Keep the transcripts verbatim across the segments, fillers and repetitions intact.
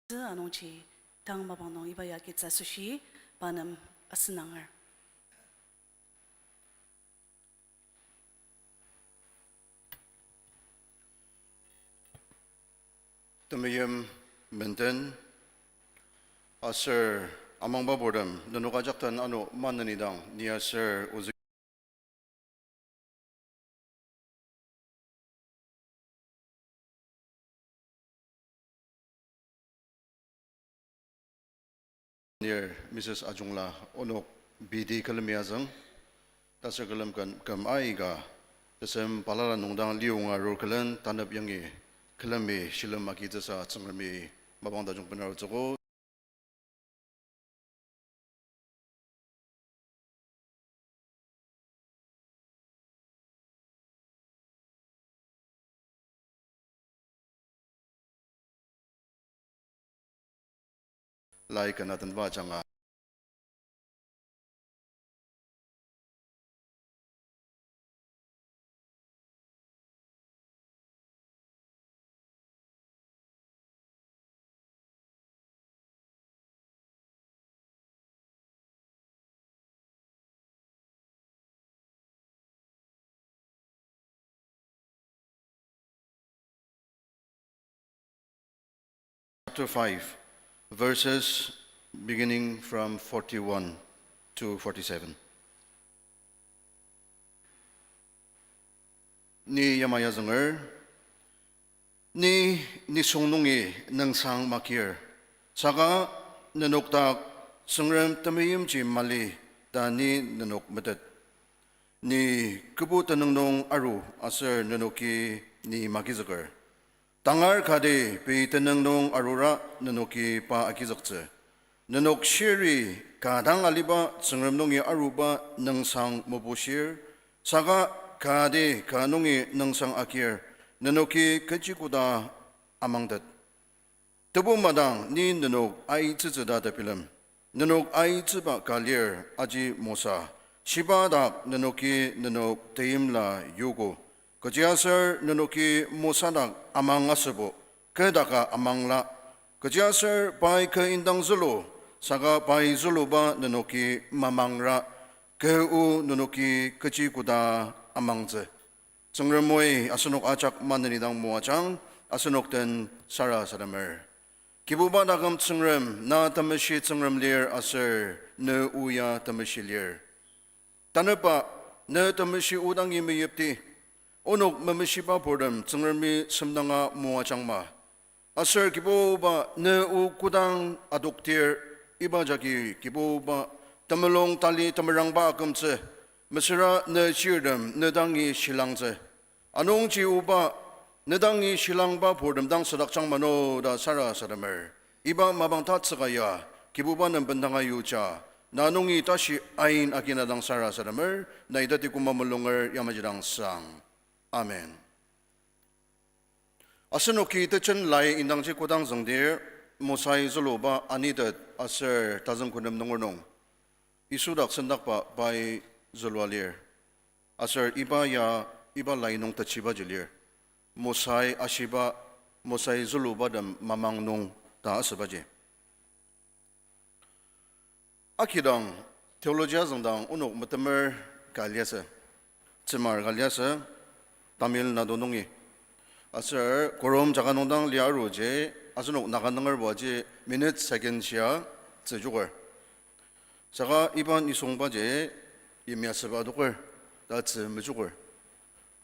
Tsü anungji tang mapang nung iba ya kitsa asoshi pa nem asenanger. Temeim menden aser amangba purtem nenok ajak den ano maneni dang ni aser ozü Engineer Missus Ajungla onok bidi külemi azüng, taser külem küm, küm aika, tesem balala nungdang liunga arur külen tanep yangi külemi shilem agitsüsa Tsüngremi mapang tajung benarutsüogo. Lai kena tenba ajanga. Chapter five, verses beginning from forty-one to forty-seven. Ni yamai azünger, ni nisung nungi nüngsang makir, saka nenok dak Tsüngrem temeimji mali ta ni nenok metet. Ni kübu tenüng nung aru aser nenoki ni magizüker. Tangar kati pei tenüng nung arura nenoki pa agizüktsü. Nenok shiri ka dang aliba Tsüngrem nungi aruba nüngsang mebushir, saka kati ka nungi nüngsang akir, nenoki kechi koda amangtet. Tebu madang ni nenok aitsütsü ta tebilem. Nenok aitsüba ka lir aji Mosa. Shiba dak nenoki nenok teimla yogo. Kechiaser nenoki Mosa dak amang asübo, kü daka amangla. Kechiaser pai kü indang zülu, saka pai züluba nenoki mamangra, kü o nenoki kechi koda amangtsü. Tsüngremi asenok ajak maneni dang moajang, asenok den sarasademer. Kibuba taküm Tsüngrem, na temeshi Tsüngrem lir aser ne o ya temeshi lir. Tanüba, ne temeshi o dangi meyipti, onok memeshiba purtem Tsüngremi semdanga moajangma. Aser Kibuba ne o kodang adoktir, iba jagi Kibuba temulung tali temerangba akümtsü, mesüra ne chirtem ne dangi shilangtsü. Anungji oba, ne dangi shilangba purtem dang sadakjang mano ta sarasademer. Iba mapang tatsüka ya, Kibuba nem bendanga yuja, na nungi tashi ain agina dang sarasademer, na idati koma mulunger yamaji dang sang. Amen. Asenoki tejen lai indangji kodang züngdir, Mosai züluba anitet aser tazüng kü nem nunger nung, Yisu dak sendakba pai zülua lir. Aser iba ya, iba lai nung techibaji lir. Mosai ashiba, Mosai züluba tem mamang nung ta asübaji. Akidang, theology azüngdang onok metemer ka liasü, tsümar ka liasü, Tamil Nadu nungi. Aser Korum jaka nungdang lia aruji, asenok Naga nungerbo aji minute second shia tzü joker. Saka iba nisungbaji yimya süba adoker, ta tzü mejoker.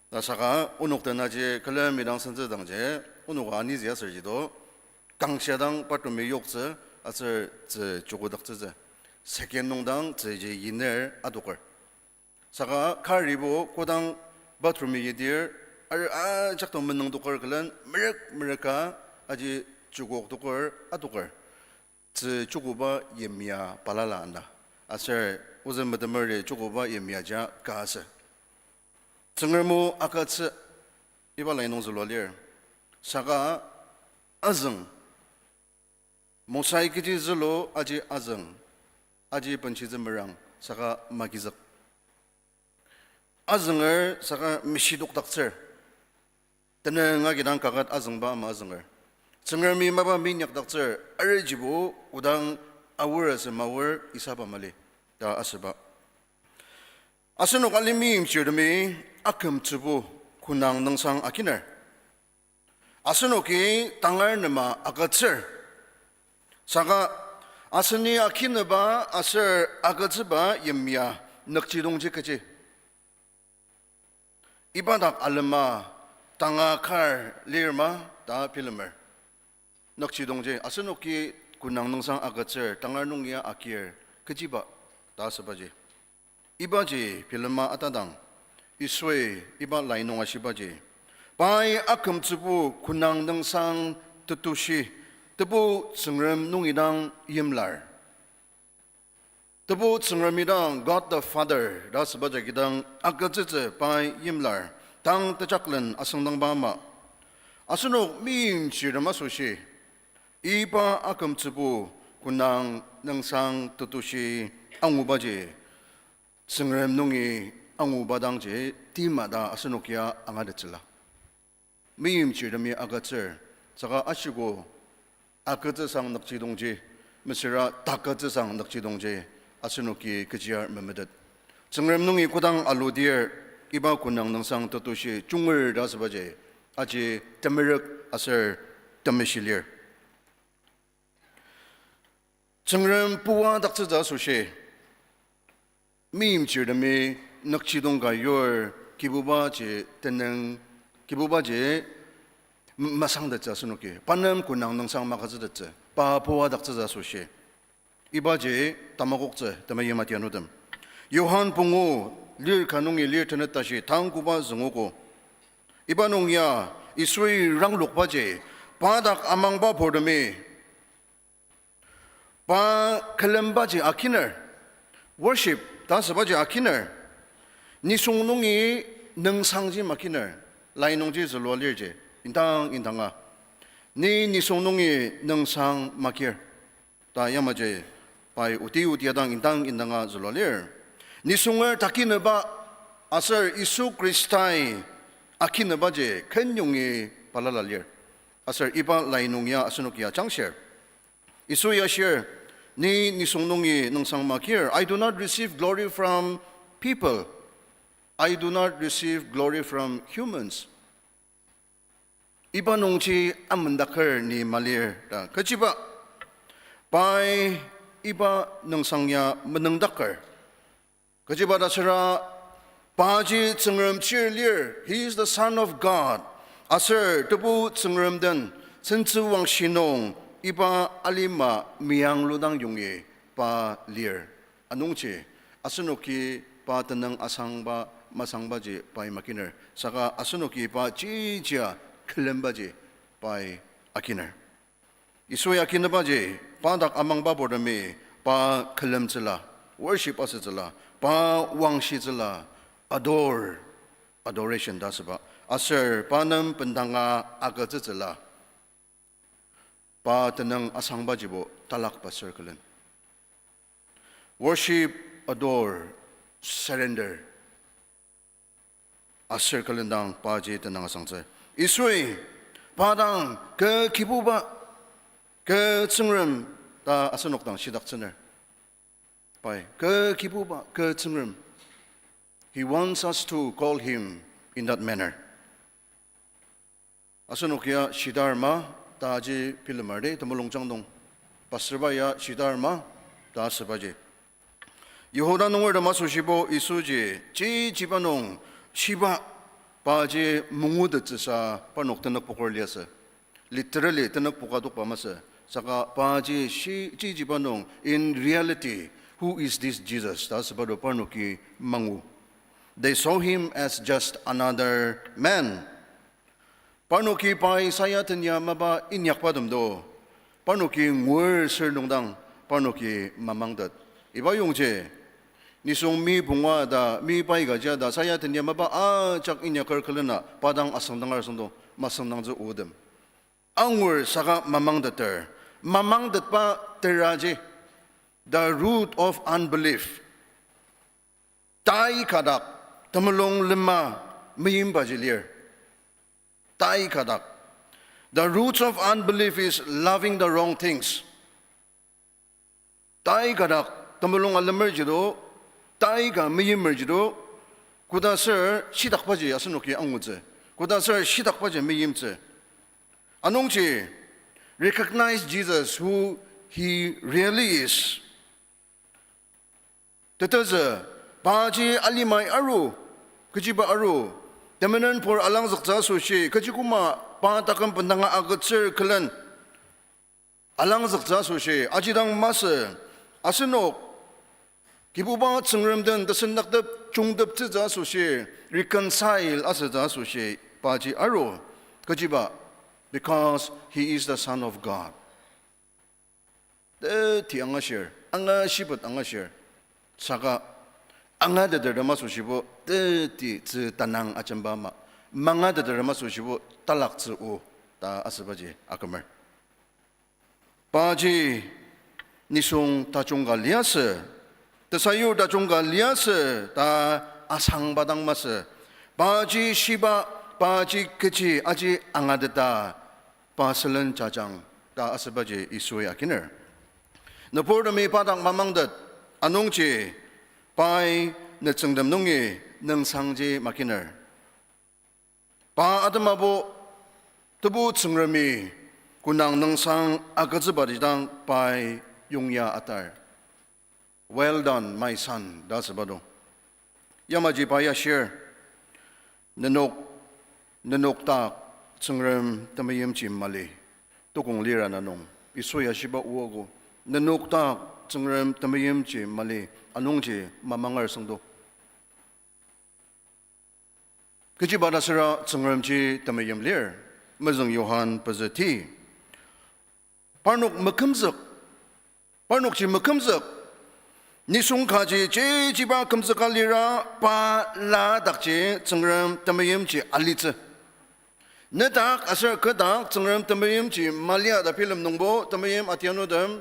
Ta saka onok den aji külemi dang sentsü dangji, onok anizü aserji do, kangshia dang bathroom-i yoktsü, aser tzü jokodaktsütsü. Second nungdang tzüji yiner adoker. Saka karibo kodang bathroom-i yidir, ar ajak dang menüngdoker külen merük merüka aji jokokdoker adoker. Tzü jokoba yimya balala ana. Aser ozü metemeri jokoba yimya ja ka asü. Tsüngrem o agütsü iba lai nung zülua lir. Saka azüng. Mosai kechi zülu aji azüng. Aji benshitsü merang saka magizük. Azünger saka meshidokdaktsür. Tenüng agi dang kaket azüngba ama azünger. Tsüngremi mapa minyakdaktsür arijibo odang aor asü maor isaba mali ta asüba. Asenok alima meimchirtemi akümtsübo kunang nüngsang akiner. Asenoki tangar nema agütsür. Saka aseni akineba aser agütsüba yimya nükjidongji kechi. Iba dak alema tanga kar lir ma ta bilemer. Nükjidongji asenoki kunang nüngsang agütsür, tangar nung ya akir, kechiba ta asübaji. Ibaji bilema atadang, Yisui iba lai nung ashibaji, pai akümtsübo kunang nüngsang tetushi, tebu Tsüngrem nungi dang yimlar. Tebu Tsüngremi dang, God the Father ta asüba jagi dang agütsütsü pai yimlar, tang tejaklen asüngdangba ama. Asenok meimchirtem asoshi, iba akümtsübo kunang nüngsang tetushi angubaji, Tsüngrem nungi anguba dangji tima ta asenok ya angatettsüla. Meimchirtemi agütsür, saka ashiko agütsüsang nükjidongji, mesüra takütsüsang nükjidongji, asenoki kechiar memetet. Tsüngrem nungi kodang aludir, iba kunang nüngsang tetushi junger ta asübaji, aji temerük aser temeshi lir. Tsüngrem puadaktsütsü asoshi, meimchirtemi nükjidong ka yur Kibubaji tenüng, Kibubaji m-, masangtettsü asenoki. Pa nem kunang nüngsang magütsütettsü. Pa puadaktsütsü asoshi. Ibaji tamakoktsü temeim atianutem. Johan pungu lir ka nungi lir tenet tashi tang koba züngogo. Iba nung ya Yisui ranglokbaji, pa dak amangba purtemi pa külembaji akiner, worship ta asübaji akiner, nisung nungi nüngsangji makiner, lai nungji zülua lirji, indang indanga, ni nisung nungi nüngsang makir ta yamaji pai oti oti adang indang indanga zülua lir. Nisunger takineba aser Yisu Khristai akinebaji kenyongi balala lir. Aser iba lai nung ya asenok ya jangshir. Yisu ya shir, ni nisung nungi nüngsang makir, I do not receive glory from people. I do not receive glory from humans. Iba nungji amendaker ni malir ta. Kechiba, pai iba nüngsang ya menüngdaker. Kechiba ta süra, paji Tsüngrem chir lir, He is the Son of God. Aser tebu Tsüngrem den, sentsüwangshi nung iba alima meyangludang yongi pa lir. Anungji, asenoki pa tenüng asangba masangbaji pai makiner, saka asenoki pa jijia külembaji pai akiner. Yisui akinebaji, pa dak amangba purtemi, pa külemtsüla, worship asütsüla, pa wangshitsüla, adore, adoration ta asüba, aser pa nem bendanga agütsütsüla, pa tenüng asangbajibo talakba sür külen. Worship, adore, surrender aser külendang paji tenüng asangtsü. Yisui pa dang kü Kibuba, kü Tsüngrem ta asenok dang shidaktsüner. Pai, kü Kibuba, kü Tsüngrem. He wants us to call him in that manner. Asenok ya shidar ma, ta aji bilemar di temulung jang nung. Pastorba ya shidar ma, ta asübaji. Yihuda nungertem asoshibo Yisuji, chichiba nung shiba, paji mangutettsüsa parnok tenükpoker liasü. Literally tenükpoka tokba masü. Saka paji shi, chichiba nung, in reality, who is this Jesus? Ta asüba do parnoki mangu. They saw him as just another man. Parnoki pai sayatenya mapa inyakba temdo. Parnoki ngur sür nungdang parnoki mamangtet. Iba yongji, nisung mi punga ta, mi pai kaja ta sayatenya mapa ajak inyaker külena pa dang asüngdangar süngdo, masüngdangtsü otem. Angur saka mamangteter, mamangtetba teraji, the root of unbelief. Tai kadak, temulung lema, meimbaji lir. Tai kadak. The roots of unbelief is loving the wrong things. Tai ka dak temulung alemer jido, tai ka meimer jido, koda ser shitakbaji asenoki angutsü, koda ser shitakbaji meimtsü. Anungji, recognize Jesus who he really is. Tetezü, paji alimai aru, kechiba aru, temenen pur alangzüktsü asoshi, kechi koma pa taküm bendanga agütsür külen alangzüktsü asoshi, ajidang masü, asenok, Kibuba Tsüngrem den tesendaktep jungteptsütsü asoshi, reconcile asütsü asoshi, paji aru, kechiba, because he is the Son of God. Teti angashir, angashibet angashir. Saka angateter masoshibo teti tsü tanang ajemba ama, mangateter masoshibo talaktsü o ta asübaji akümer. Paji nisung tajung ka liasü, tesayur tajung ka liasü ta asangba dang masü. Paji shiba, paji kechi aji angateta, pa sülen jajang ta asübaji Yisui akiner. Nüburtemi pa dak mamangtet, anungji pai nütsüngtem nungi nüngsangji makiner. Pa atemabo Tebu Tsüngremi konang nüngsang agütsüba jidang pai yongya atar. Well done, my son, ta asüba do. Yamaji pa ya shir, nenok, nenok dak Tsüngrem temeimji mali, tukong lira na nung, Yisui ya shiba oago, nenok dak Tsüngrem temeimji mali, anungji mamanger süngdo. Kechiba ta süra Tsüngremji temeim lir, mezüng Johan pezü ti. Parnok mekümzük, parnokji mekümzük, nisung kaji jechiba kümzüka lira pa la dakji Tsüngrem temeimji alitsü. Ne dak aser kü dak Tsüngrem temeimji malia ta bilem nungbo temeim atianutem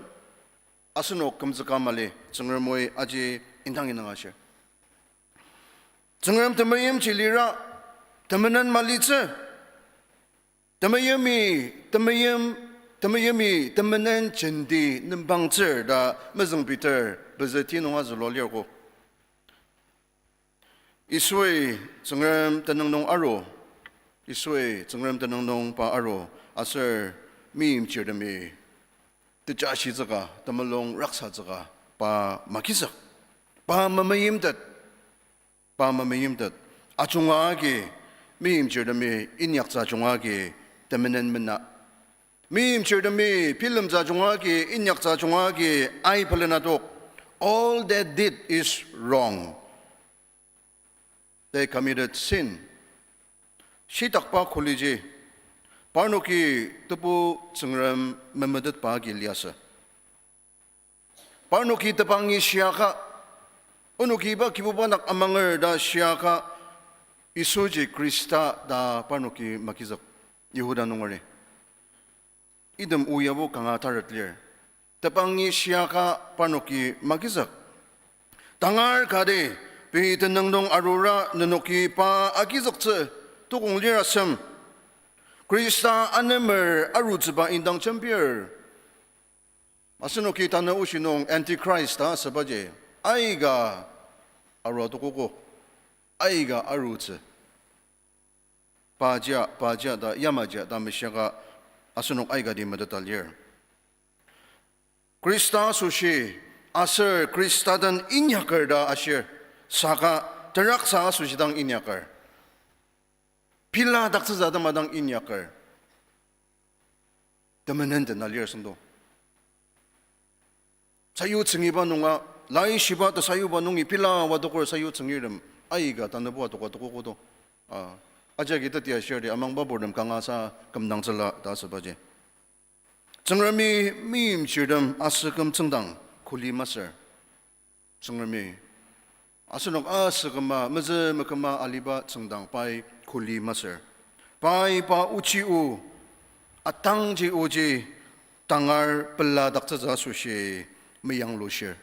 asenok kümzüka mali, Tsüngrem oi aji indang indang ashir. Tsüngrem temeimji lira temenen malitsü. Temeimi, temeim, temeimi temenen jenti nembangtsür ta mezüng Peter pezü ti nung azülo lirko. Yisui Tsüngrem tenüng nung aru, Yisui Tsüngrem tenüng nung pa aru, aser meimchirtemi tejashitsüka, temulung raksatsüka, pa magizük, pa memeimtet, pa memeimtet. Ajunga agi, meimchirtemi inyaktsü ajunga agi temenen mena. Meimchirtemi bilemtsü ajunga agi, inyaktsü ajunga agi ai pelen adok. All they did is wrong. They committed sin. Shitakba kuliji, parnoki Tebu Tsüngrem memetetba agi liasü. Parnoki tebangi shiaka, onoki iba Kibuba dak amanger ta shiaka, Yisuji Khrista ta parnoki magizük, Yihuda nungeri. Item o yabo kanga taret lir. Tebangi shiaka parnoki magizük. Tangar kati, pei tenüng nung arura nenoki pa agizüktsü tukong lir asem. Khrista anemer arutsüba indang jembir. Asenoki tanü oshi nung Antichrist ta asübaji, aika arua tokogo, aika arutsü. Pajia, pajia ta, yamajia ta meshiaka asenok aikati meteta lir. Khrista asoshi, aser Khrista den inyaker ta ashir, saka teraksa asoshi dang inyaker. Pela daktsütsü atema dang inyaker. Temenen tena lir süngdo. Sayu tsüngiba nunga, laishiba ta sayuba nungi pela wadoker sayu tsüngirtem, aika tanübo adoka toko kodo. Ah, ajaki teti ashirdi amangba purtem kangasa kümdangtsüla ta asübaji. Tsüngremi meimchirtem asüküm tsüngdang kuli masür. Tsüngremi asenok asüküma, mezü meküma aliba tsüngdang pai kuli masür. Pai pa ochi o, atangji oji, tangar peladaktsütsü asoshi meyanglushir.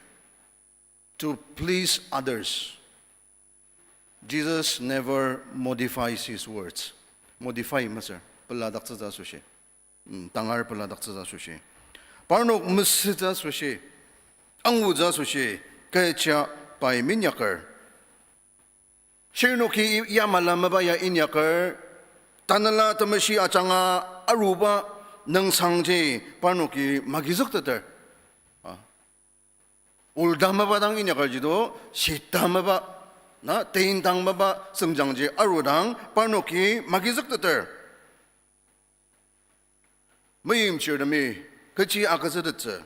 To please others. Jesus never modifies his words. Modify masür, peladaktsütsü asoshi. mm, tangar peladaktsütsü asoshi, parnok mesütsü asoshi, angutsü asoshi, kecha pai minyaker. Shirnoki i-, yamala mapa ya inyaker, Tanela Temeshi ajanga aruba nüngsangji parnoki magizükteter. A. Olda mapa dang inyakerji to, shita mapa, na, tendang mapa süngjangji arudang parnoki magizükteter. Meimchirtemi kechi agütsütettsü,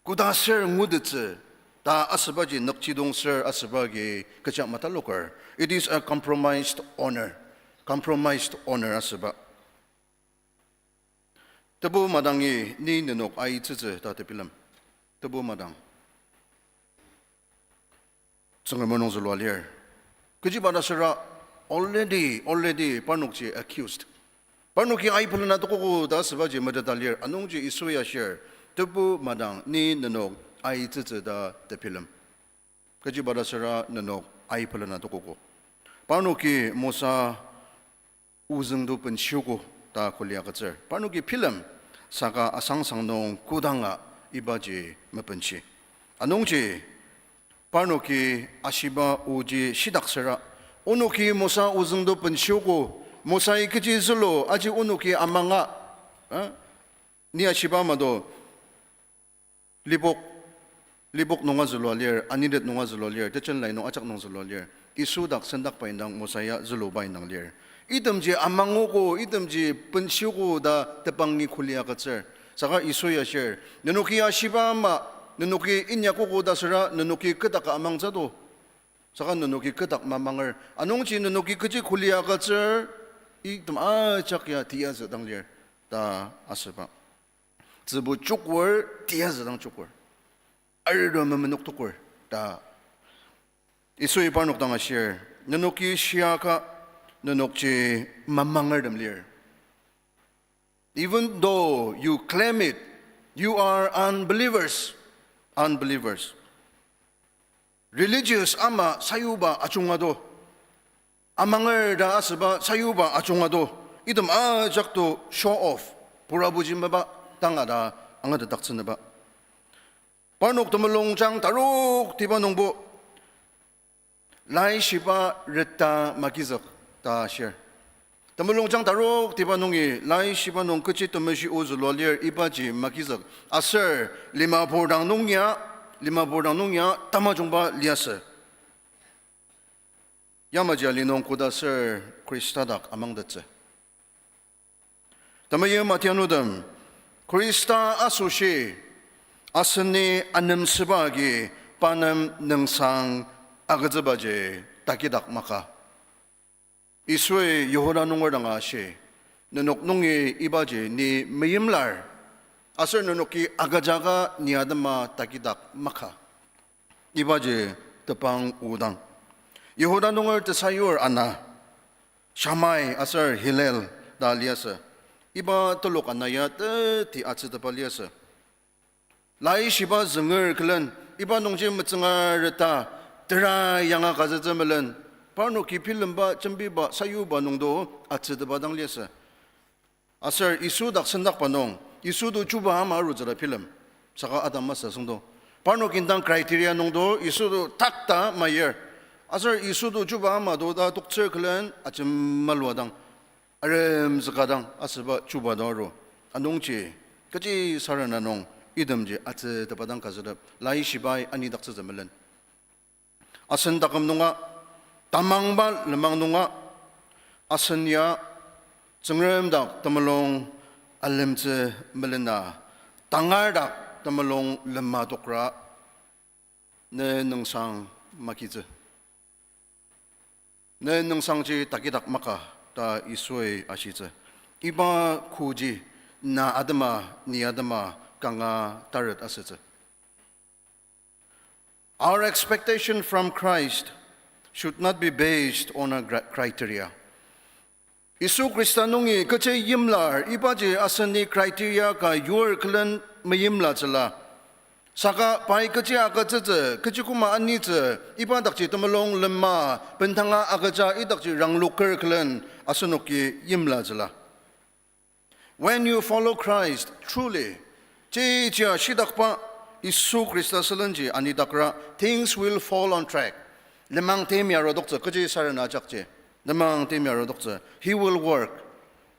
koda ser ngutettsü ta asübaji nükjidong ser asüba agi kecha mataloker. It is a compromised honor. Compromised honor asüba. Tebu madangi ni nenok aitsütsü ta tebilem. Tebu madang. Tsüngrem o nung zülua lir. Kechiba ta süra already, already parnokji accused. Parnoki aipelena tokogo ta asübaji meteta lir. Anungji Yisui ashir, tebu madang ni nenok aitsütsü ta tebilem. Kechiba ta süra nenok aipelena tokogo. Parnoki Mosa ozüngto benshiogo ta kuli agütsür. Parnoki bilem, saka asangsang nung kodanga ibaji mebenshi. Anungji, parnoki ashiba oji shidak süra, onoki Mosa ozüngto benshiogo, Mosai kechi zülu, aji onoki amanga, a? Ni ashiba ama to, Lipok, Lipok nunga zülua lir, Anitet nunga zülua lir, Tejen Lai nung ajak nung zülua lir. Yisu dak sendakba indang Mosa ya züluba indang lir. Itemji amangogo, itemji benshiogo ta tebangi kuli agütsür. Saka Yisui ashir, nenoki ashiba ama, nenoki inyakogo ta süra, nenoki ketaka amangtsü to. Saka nenoki ketak mamanger. Anungji nenoki kechi kuli agütsür, item ajak ya tiyazü dang lir ta asüba. Tzübu chukur, tiyazü dang chukur. Ardo memenok tukur ta. Yisui parnok dang ashir, nenoki shiaka, nenokji mamangertem lir. Even though you claim it, you are unbelievers. Unbelievers. Religious ama sayuba ajunga to. Amanger ta asüba sayuba ajunga to. Item ajak to show off, purabuji mapa tanga ta angatetdaktsünüba. Parnok temulungjang taroktiba nungbo laishiba reta magizük ta shir. Temulungjang taroktiba nungi laishiba nung kechi temeshi o zülua lir ibaji magizük. Aser limapur dang nung ya, limapur dang nung ya tamajungba liasü. Yamaji ali nung koda ser Khrista dak amangtettsü. Temeim atianutem, Khrista asoshi aseni anemsüba agi pa nem nüngsang agütsübaji takidak maka. Yisui Yihuda nunger danga ashi, nenok nungi ibaji ni meimlar, aser nenoki agüjaka ni atema takidak maka. Ibaji tepang odang, Yihuda nunger tesayur ana, Shammai aser Hillel ta liasü. Iba telok ana ya teti atsütepa liasü. Laishiba zünger külen, iba nungji metsünga reta, tera yanga kazütsü melen, parnoki bilemba, jembiba, sayuba nungdo atsütepa dang liasü. Aser Yisu dak sendakba nung, Yisu to chuba ama arutsüla bilem. Saka Adam masü süngdo. Parnok indang criteria nungdo, Yisu to takta mayir. Aser Yisu to chuba ama to ta toktsür külen, ajemalua dang, aremzüka dang asüba chuba to aru. Anungji, kechi sarena nung, itemji atsütepa dang kazütep, laishibai anidaktsütsü melen. Asen taküm nunga, tamangba lenmang nunga, asen ya Tsüngrem dak temulung alemtsü melena, tangar dak temulung lema tokra, ne nüngsang magitsü. Ne nüngsangji takidak maka ta Yisui ashitsü. Iba koji na atema, ni atema kanga taret asütsü. Our expectation from Christ should not be based on a gra-, criteria. Yisu Khrista nungi kechi yimlar ibaji aseni criteria ka yur külen meyimlatsüla. Saka pai kechi agütsütsü, kechi koma anitsü, iba dakji temulung lema, bendanga agüja idakji rangloker külen asenoki yimlatsüla. When you follow Christ, truly, jejia shitakba Yisu Khrista sülenji anidakra, things will fall on track. Lenmang temi arudoktsü, kechi sarena ajakji. Lenmang temi arudoktsü. He will work.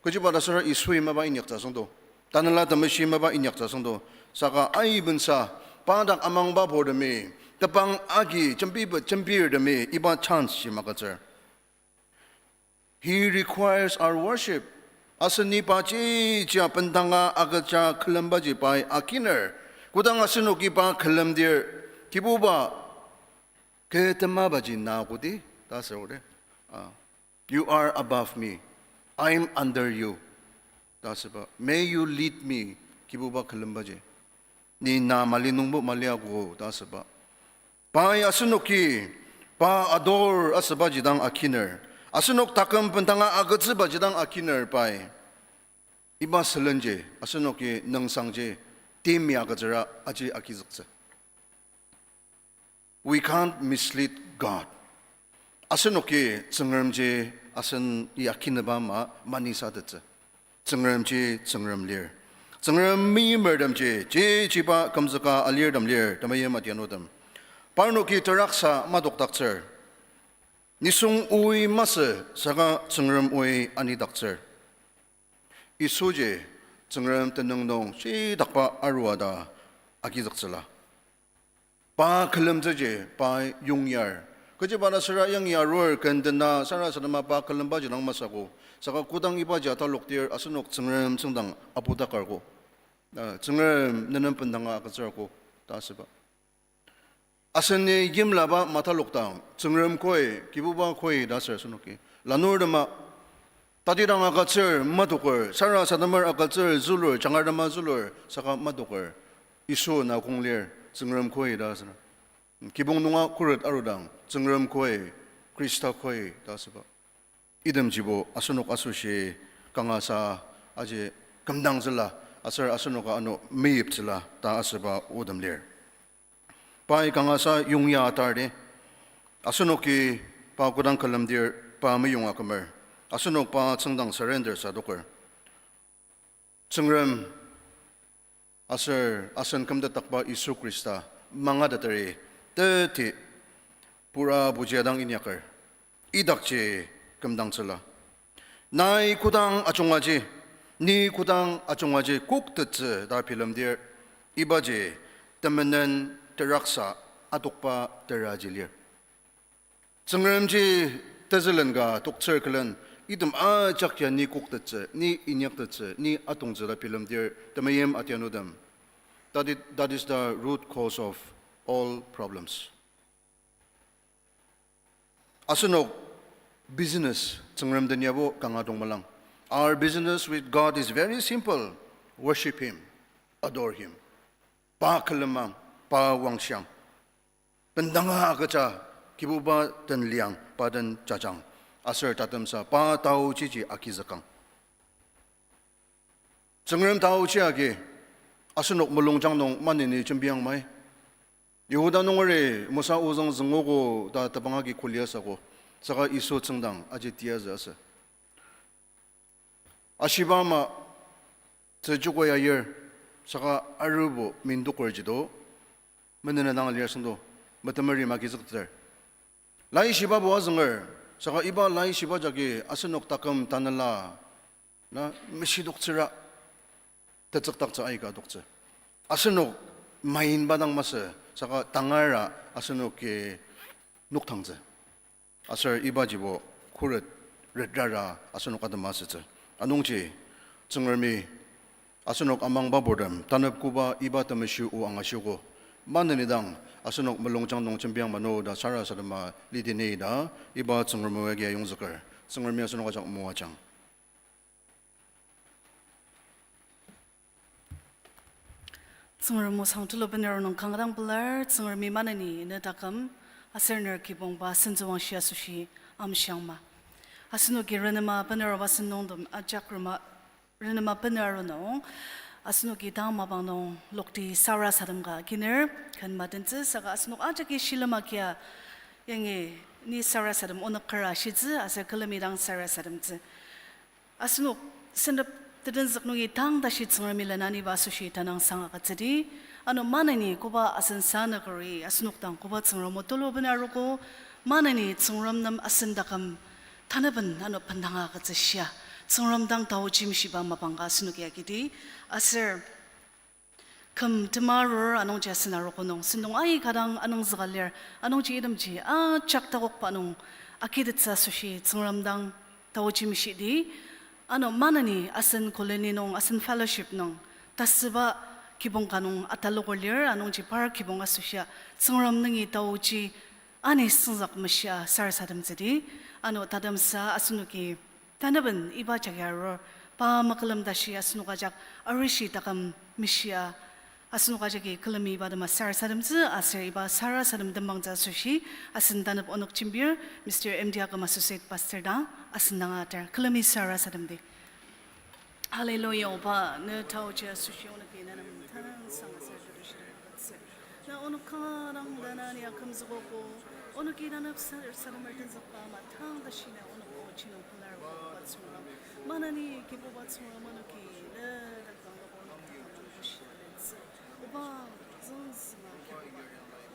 Kechiba ta süra Yisui mapa inyaktsü süngdo. Tanela Temeshi mapa inyaktsü süngdo. Saka aibensa, pa dak amangba purtemi, tepang agi jembiba jembirtemi, iba chance ji magütsür. He requires our worship. Asen iba jejia bendanga agüja külembaji pai akiner. Kodang asenok iba külemdir, Kibuba, kü temabaji na kodi, ta asür ode. Ah, you are above me. I am under you. Ta asüba. May you lead me, Kibuba külembaji. Ni na mali nungbo mali ago, ta asüba. Pai asenoki, pa ador asübaji dang akiner. Asenok taküm bendanga agütsübaji dang akiner pai. Iba sülenji, asenoki nüngsangji, temi agütsüra aji agizüktsü. We can't mislead God. Asenoki Tsüngremji asen ya kinüba ama manisatettsü. Tsüngremji Tsüngrem lir. Tsüngrem meimertemji, jijiba kümzüka alirtem lir, temeim adianutem. Parnoki teraksa madokdaktsür. Nisung oi masü saka Tsüngrem oi anidaktsür. Yisuji Tsüngrem tenüng nung shitakba arua ta agizüktsüla. Pa külemtsüji pa yongyar. Kechiba ta süra yangi arur kendena sarasadema pa külembaji dang masü ko. Saka kodang ibaji atalokdir asenok Tsüngrem tsüngdang apudaker ko. Ah, Tsüngrem nenem bendanga agütsür ko, ta asüba. Aseni yimlaba matalokdang, Tsüngrem koi, Kibuba koi ta asür asenoki. Lanurtema, tatidang agütsür, madoker, sarasademer agütsür, zülur, jangartema zülur, saka madoker. Yisu na kong lir, Tsüngrem koi ta asüna. Kibong nunga khuret arudang, Tsüngrem koi, Khrista koi ta asüba. Itemjibo asenok asoshi kangasa aji kümdangtsüla, aser asenoka ano meyiptsüla ta asüba otem lir. Pai kangasa yongya atardi, asenoki pa kodang külemdir pa meyong akümer, asenok pa tsüngdang surrender sadoker. Tsüngrem aser asen kümtetdakba Yisu Khrista mangateteri teti pura bujiadang inyaker, idakji kümdangtsüla. Nai kodang ajungaji, ni kodang ajungaji koktettsü ta bilemdir, ibaji temenen teraksa adokba teraji lir. Tsüngremji tezülen ka toktsür külen, item ajak ya ni koktettsü, ni inyaktettsü, ni atongtsü ta bilemdir, temeim adianutem. That is, that is the root cause of all problems. Asenok business Tsüngrem den yabo kanga dong malang. Our business with God is very simple. Worship Him, adore Him. Pa külemang, pa wangshang. Bendanga agüja, Kibuba den liang, pa den jajang. Aser tatemsa pa taochiji agizükang. Tsüngrem taochi agi, asenok mulungjang nung maneni jembiang mai. Yihuda nungeri Mosa ozüng züngogo ta tebang agi kuli asüogo, saka Yisu tsüngdang aji tiyazü asü. Ashiba ama tsü joko ya yir, saka arubo mindoker jido, menena dang lir süngdo, metemeri magizüktsür. Laishibabo azünger, saka iba laishiba jagi asenok taküm tanela, na meshidoktsüra, tetsükdaktsü aika adoktsü. Asenok mainba dang masü, saka tangara asenoki noktangtsü. Aser ibajibo khuret retrara asenok atema asütsü. Anungji, Tsüngremi asenok amangba purtem, tanep koba iba temeshi o angashiogo. Maneni dang asenok mulungjang nung jembiang mano ta sarasadema lidini ta iba Tsüngrem o agi ayongzüker. Tsüngremi asenok ajak moajang. Tsüngrem osang tulu bener nung kanga dang pelar, Tsüngremi maneni ne taküm, aser ner kibongba sentsüwangshi asoshi amshiangma. Asenoki renema bener aruba sentong tem ajak rema, renema bener aru nung, asenoki tang mapang nung lokti sarasadem ka kiner, ken matentsü, saka asenok ajaki shilem agia yangi ni sarasadem onük kar ashitsü, aser külemi dang sarasademtsü. Asenok sentep Tetenzük nungi tang tashi Tsüngremi lenaniba asoshi tenüngsang agütsüdi. Ano maneni koba asen sanükeri asenok dang koba Tsüngrem o tulu bena arogo, maneni Tsüngrem nem asen taküm tanaben ano bendanga agütsü shia, Tsüngrem dang taoji meshiba mapang ka asenoki agidi. Aser küm tema arur anungji asen arogo nung sentong aika dang anungzüka lir, anungji itemji ajak takokba nung akitettsü asoshi Tsüngrem dang taoji meshidi. Ano maneni asen colony nung, asen fellowship nung tasüba kibong ka nung ataloker lir, anungji par kibong asoshia Tsüngrem nungi taoji ani süngzak meshia sarasademtsüdi. Ano tatemsa asenoki tanaben iba jagi arur, pa makülem tashi asenok ajak arishi taküm meshia, asenok ajaki külemi iba tema sarasademtsü aser iba sarasadem tembangtsü asoshi asen tanep onok jembir, Mister M D Aküm Associate Pastor dang asen danga atar külemi sarasademdi. Hallelujah, Oba, ne taoji asoshi onoki ne nem tenüngsang aser tetushi agütsür. Na onok kanga dang tanü ni akümzükogo, onoki tanep sa-, sademer tenzükba ama tang tashi na onok ochi nung pelar Oba Tsüngrem. Maneni Kibuba Tsüngrem onoki ne takang loko onok takang loko shia litsü. Oba züngzünga Kibuba,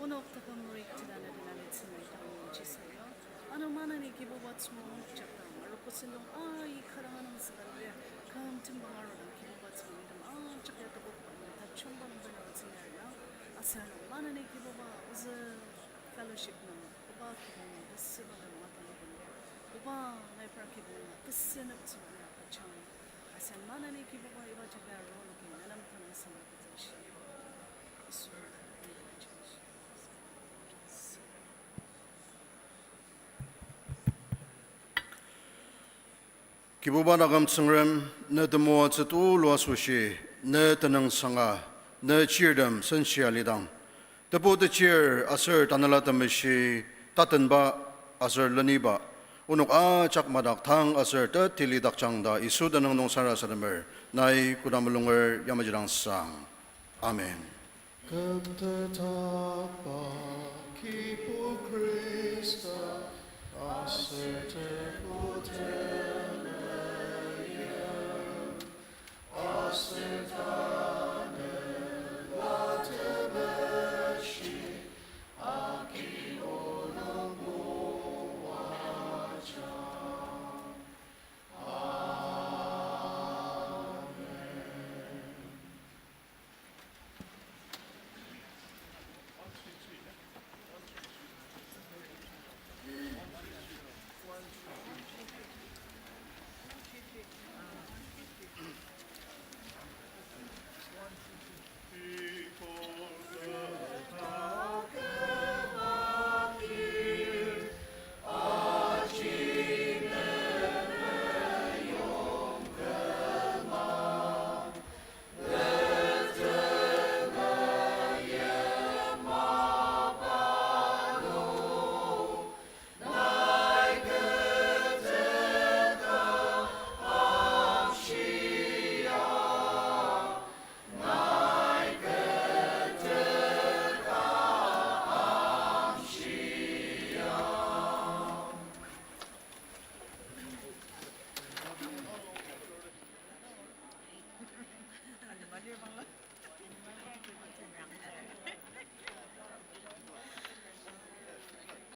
onok taküm rik tila na dena litsü nai takang ochi sayo. Ano maneni Kibuba Tsüngrem onok jakdang arogo sentong aika dang anungzüka lir, küm tembang arudang Kibuba Tsüngrem item ajak ya takokba nung tajungba nung bena otsü lir na. Aser ano maneni Kibuba ozü fellowship nung, Oba kibong tesüba nung ataloker lir. Oba nai par kibong tesüneptsü ya kachang. Aser maneni Kibuba iba jagi arur onoki ne nem tenüngsang agütsü shi. Yisu. Kibuba taküm Tsüngrem, ne temoatsü tulu asoshi, ne tenüngsanga, ne chirtem senshia lidang, tebu techir aser Tanela Temeshi tatenba aser leniba, onok ajak madak tang aser tetili dakjang ta Yisu tenüng nung sarasademer, nai koda mulunger yamaji dang sang. Amen. Kümtetba Kibu Khrista, aser tebu te